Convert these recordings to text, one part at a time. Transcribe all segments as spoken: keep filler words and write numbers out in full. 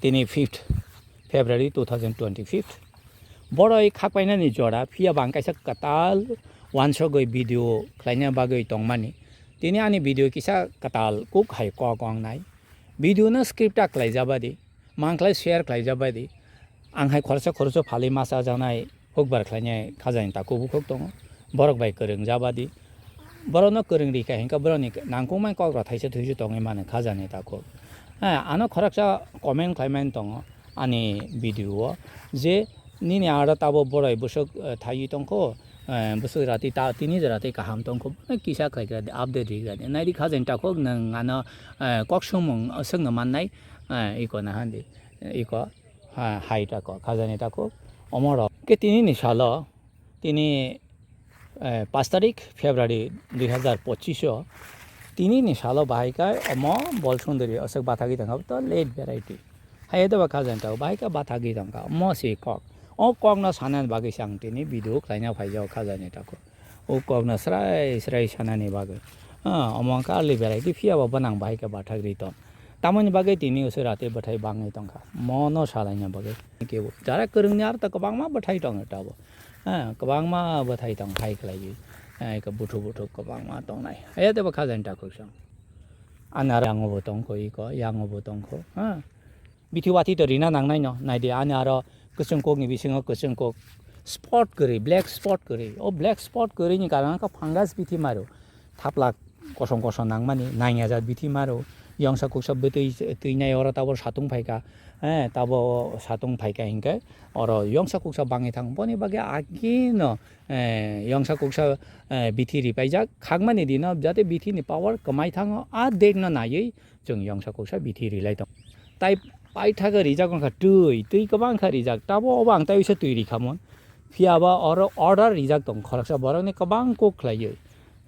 Tini fifth February two thousand twenty-five. Boroi khakpainani jora, phiya bang kaisa kwtal wansogwi video khlaina bagwi tongmani. Tini ani video kisa kwtal kuk hai kok wngnai. Video no script ta khlaijabadi, mangkhlai share khlaijabadi. Ang hai khoroksa khoroksa phalwi masa janai hukbar khlainai khajani takhuk bukhuk tongo. Borok bai kwrwngjabadi. Borokno kwrwng rikha hinkhe borokni nangkukmani kok rok thaisa thuisu tongwi mano khajani takhuk. Ha, ano khoroksa comment khlaimani tongo ani video o je nini aro tabo boroi bwswk, eh, thaiwi tongkho, eh, bwswk rati ta tini je rati kaham tongkho, bono kisa khlai kha di, update ri kha di. Naidi khajani takhuk nwng ano, eh, kok swngmung swngno mannai, eh, iko nahandi, iko. Ha, hai tako, khajani tako, omorok. Ke tini ni salo, tini, eh, pash tarik February dui hazar pochish o, tini ni salo bahai kai omo bol sundri osok bathagwi tongkha, to late variety. Hai ede ba khajani tako, bahai ka bathagwi tongkha, omo si kok. O kok no sanani bagwi se ang tini video khlaina phaijao khajani tako. O kokno srai srai sanani bagwi. Ah, omo wngkha early variety, phiya bo bwnang bahai khe bathak ri tong. Tamoni bagwi tini usu rati bwthai bangwi tongkha. Mono salaina bagwi. Kebo jara kwrwngni aro ta kwbangma bwthai tongo tabo. Ah, kwbangma bwthai tong hai khlaiwi. Ah, eko buthu buthu kwbangma tongnai. Aya tebo khajani takhuk song. Ani aro yango bo tongkho iko, yango bo tongkho. Ah. Bithi wati to rina nangnai no, naidi ani aro kwchwng kokni bisingo kwchwng kok spot kwrwi, black spot kwrwi. O black spot kwrwini karon kha fungus bithi maro. Thapla kosom kosom nangmani, nangya jat bithi maro. Yongsa kuksa bwtwi twinai oro tabo satung phaikha, eh, tabo satung phaikha hinkhe oro yongsa kuksa bangwi thang. Boni bagwi agino, eh, yongsa kuksa, eh, bithi ripaijak. Khakmani dino jate bithini power kwmai thango, a date no naiwi chwng yongsa kuksa bithi rilai tong. Tai paithakhe rijak wngkha twi, twi kwbang kha rijak. Tabo obo ang tai uisa twi rikhamon. Phiya ba oro order rijak tong khoroksa borokni kwbang kok khlaiwi.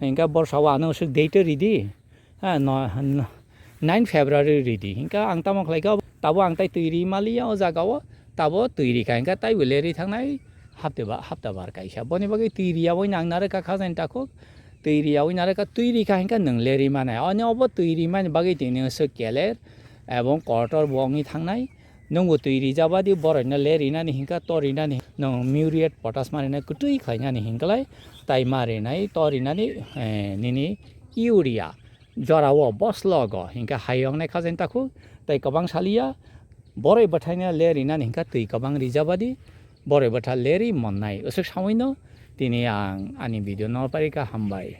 Hinkhe borsa o ano swk date ridi. Ha, no, no, nine February ridi. Hinkhe ang tamo khlaikha, tabo ang tai twi ri maliya o jaga o. Tabo twi rikha hinkhe taibo lerwi thangnai. Hapte ba, hapta bar kaisa. Boni bagwi twi riyawi nang narwkha khajani takhuk. Twi riyawi narwkha, twi rikha hinkhe nwng lerwi manai. Ani obo twi rimani bagwi tini swk keler ebong kotor bo wngwi thangnai. Nwngbo twi rijabadi borokno lerwi nani hinkha, to rinani nwng muriate potash ma rinai kwtwi khlainani hinklai tai ma rinai to rinani, eh, nini urea. Jorao boslogo hinkhe hai wngnai khajani takhuk tai kwbang saliya. Boroi bwthaino lerwi nani hinkha twi kwbang rijabadi boroi bwtha lerwi monnai. Aswk sawino tini ang ani video no parika, hambai.